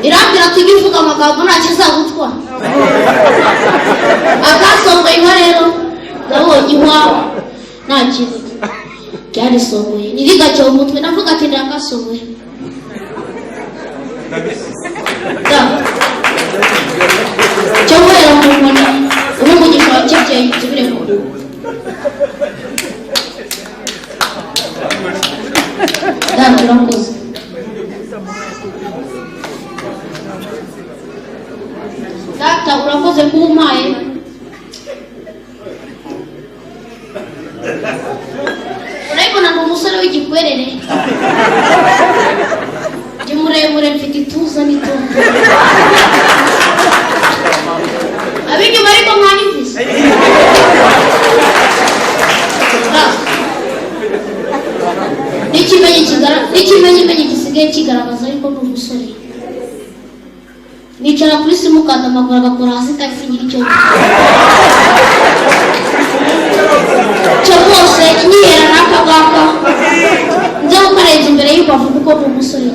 Irambwira ati ujye uvuga amagambo ntacyo azagutwara. Akasongoye ihwa rero, nabonye ihwa nta kintu ryarisongoye, ntirigacye mu mutwe. Ndavuga ati ndakasongoye. Da. Cyo guhera mu nkoni ube umugisha wa kibyeyi nsubire mu rugo. Data urakoze. Data urakoze kuba umpaye. Urabibona ni umusore w'igikwerere. Ndi muremure mfite ituza n'itoto. Ab'inyuma ariko mwanyumvise. N'ikimenyimenyi gisigaye kigaragaza yuko ndi umusore. Nicara kuri simukadi amaguru agakora hasi taxi ngira icyo cyo rwose nyihera n'aka ngaka nze gukarenza imbere y'imbavu kuko ndi umusore.